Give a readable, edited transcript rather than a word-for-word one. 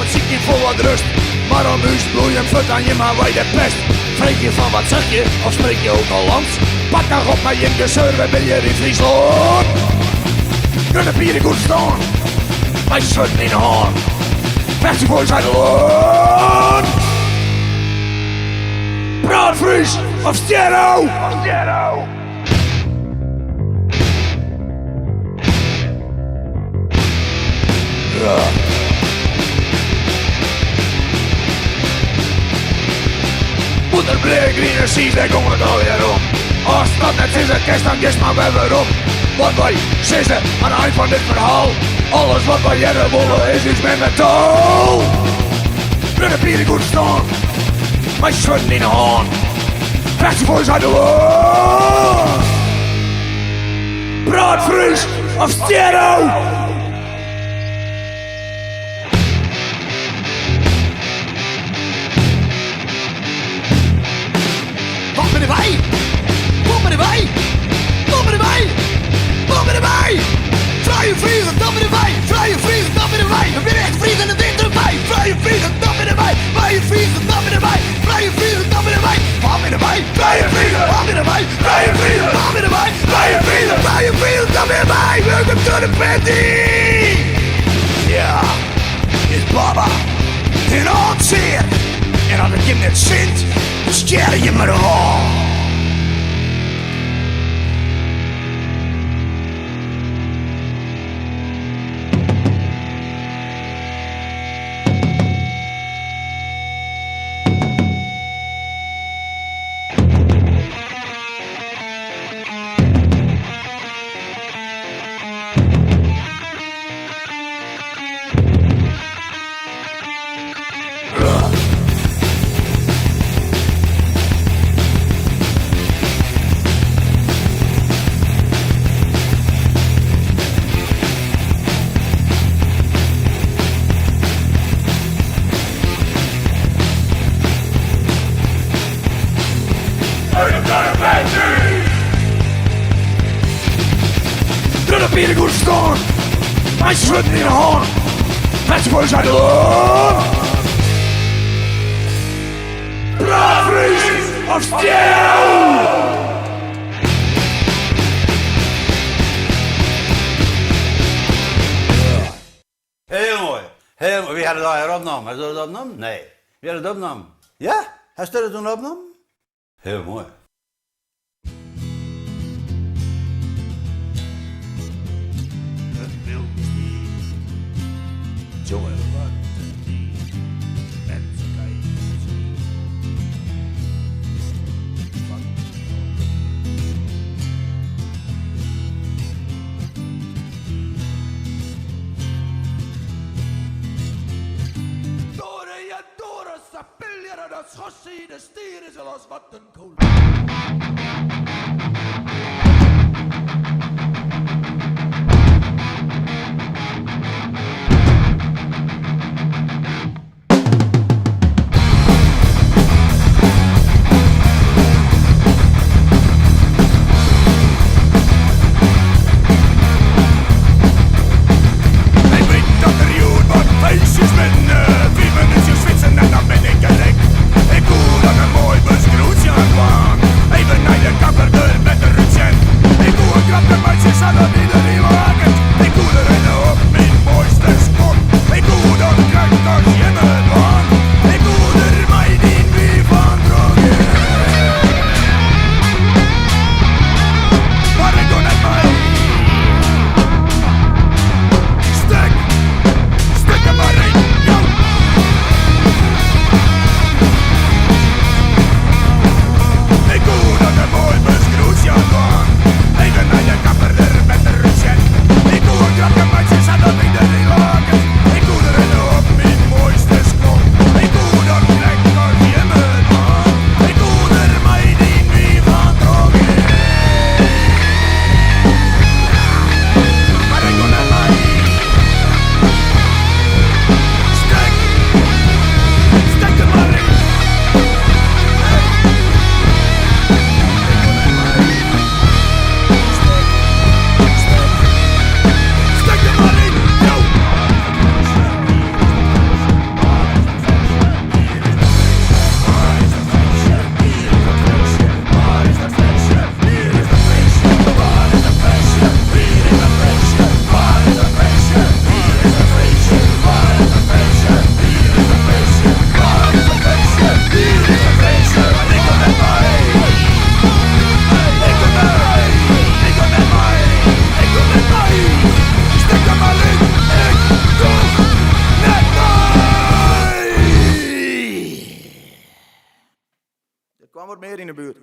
it sykjen foar wat rust. Mar om ús bliuw jim fuort aan jim hawwe wy de pest. Freegje fan wat zeg je of spreek je ook Hollands? Pak toch op mei jim geseur, wy binne hjir yn Fryslân. Grutte Pier yn goede stân, mei swurden yn 'e hân. Fechtsje foar ús eigen lân. Praat Frysk of stjer ôf! Bûter, brea, griene tsiis, dêr gong it allegear om. Ast dat net sizze kinst, dan giest mar wer werom. Wat wy sizze aan de ein fan dit ferhaal, alles wat wy hearre wolle is ús memmetaal. Grutte Pier yn goede stân, mei swurden yn 'e hân, fechtsje foar ús eigen lân. Praat Frysk of stjer ôf! Wat binne wy? Wat binne wy? Wat binne wy? Wat binne wy? Frije Friezen, dat binne wy! Frije Friezen, dat binne wy! We binne echt Friezen en dit derby! Frije Friezen, dat binne wy! Frije Friezen, dat binne wy! Frije Friezen, dat binne wy! Wat binne wy? Frije Friezen! Wat binne wy? Frije Friezen! Wat binne wy? Frije Friezen! Frije Friezen, dat binne wy! Welcome to the party! Ja, is Baba. In âld sear. En as it jim net sint, dan stjerre jim mar ôf. Grutte Pier yn goede stân, mei swurden yn 'e hân, fechtsje foar ús eigen lân. Praat Frysk of stjer ôf! Hiel moai. Hiel moai. Wie hat it allegear opnommen? Hast dat opnommen? Nee. Wie hat it opnommen? Ja? Hast dat toen opnommen? Hiel moai. It wylde Jonge wat in tiid met kijkers van Dore ja dore sappigliere dat schossie de stier is los wat een kool. Ik wit dat der hjoed wat feestjes binne, Fiif minútsjes fytsen en dan bin ik der ek. Ik koe dan in moai bus groetsje dwaan, even nei de kapper, der better. wat mear yn 'e buert.